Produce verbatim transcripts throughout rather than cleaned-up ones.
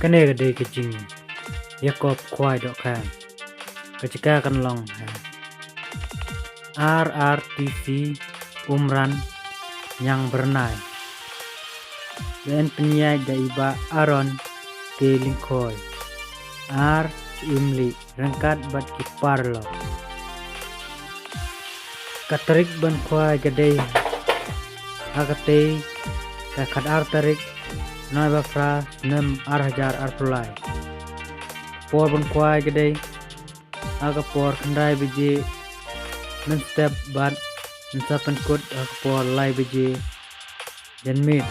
Kane ka dei ka jingïakob khwai dohkha. Ka jaka kan long ha R R T C Umran Ñiangbyrnai. Ba yn pynïaid da i Bah Aaron K Lyngkhoi. Ar Imli ryngkat bad ki paralok. Ka tarik ban khwai ka dei ha katei ka khatar tarik Naibaphra snem ar hajar arphew lai. Por ban khwai ka dei ha ka por khyndai baje mynstep bad yn sa pynkut ha ka por lai baje janmiet.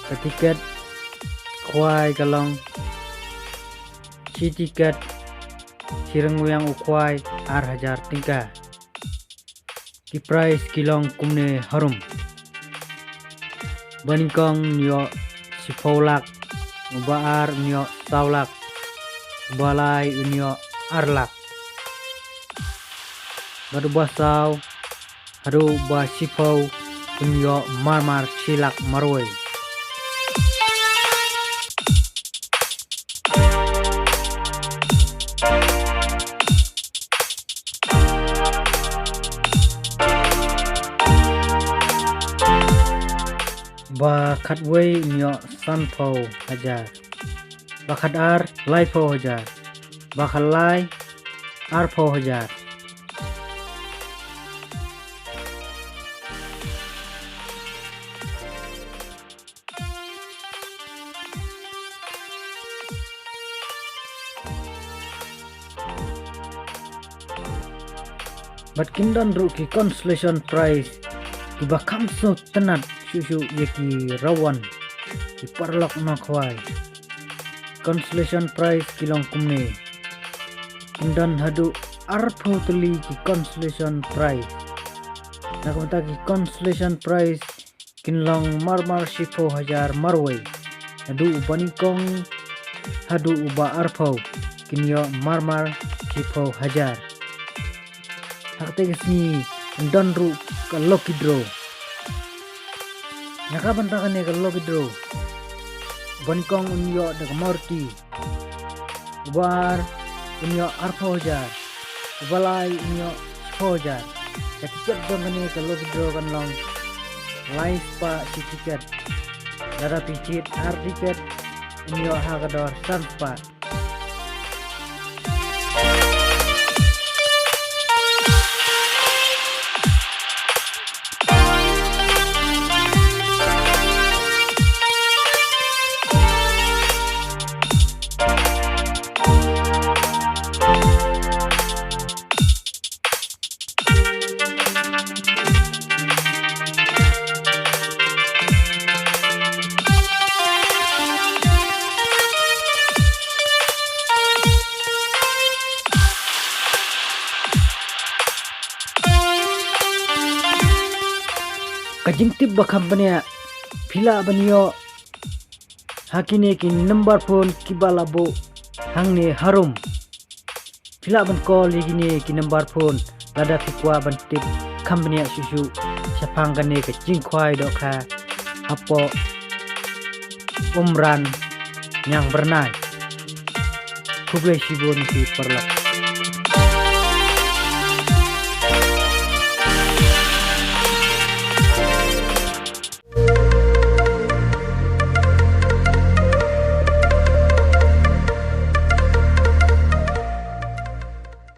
Ka tiket khwai ka long shi tiket shi ryngwiang u khwai ar hajar tyngka. Ki prize ki long kumne harum. Ba nyngkong un ïoh shiphew lak, uba ar un ïoh saw lak, uba lai un ïoh ar lak. Bad uba saw haduh uba shiphew un ïoh marmar shi lak marwei. Ba khatwei un ïoh sanphew hajar. Ba khatar laiphew hajar. Ba khatlai arphew hajar. Bad kin don ruh ki consolation prize kiba kham sngewtynnat shuh shuh ïa ki rawan ki paralok nongkhwai. Consolation prize ki long kumne. Kin don haduh arphew tylli ki consolation prize. Na ka bynta ki consolation prize kin long marmar shiphew hajar marwei. Naduh uba nyngkong haduh uba arphew kin ïoh marmar shiphew hajar. Ha katei ka sngi yn don ruh ka lucky draw. Na ka bynta kane ka lucky draw, uba nyngkong un ïoh da ka Maruti. Uba ar un ïoh arphew hajar. Uba lai un ïoh shiphew hajar. Ka tiket jong kane ka lucky draw kan long lai spah shi tiket. Lada phi jied ar tiket un ïoh ha ka dor san spah. Ka jingtip ba kham bniah, phi lah ban ïoh ha kine ki number phone kiba la buh hangne harum. Phi lah ban call ïa kine ki number phone lada phi kwah ban tip kham bniah shuh shuh shaphang kane ka jingkhwai dohkha hapoh Umran Ñiangbyrnai. Khublei shibun ïa phi paralok.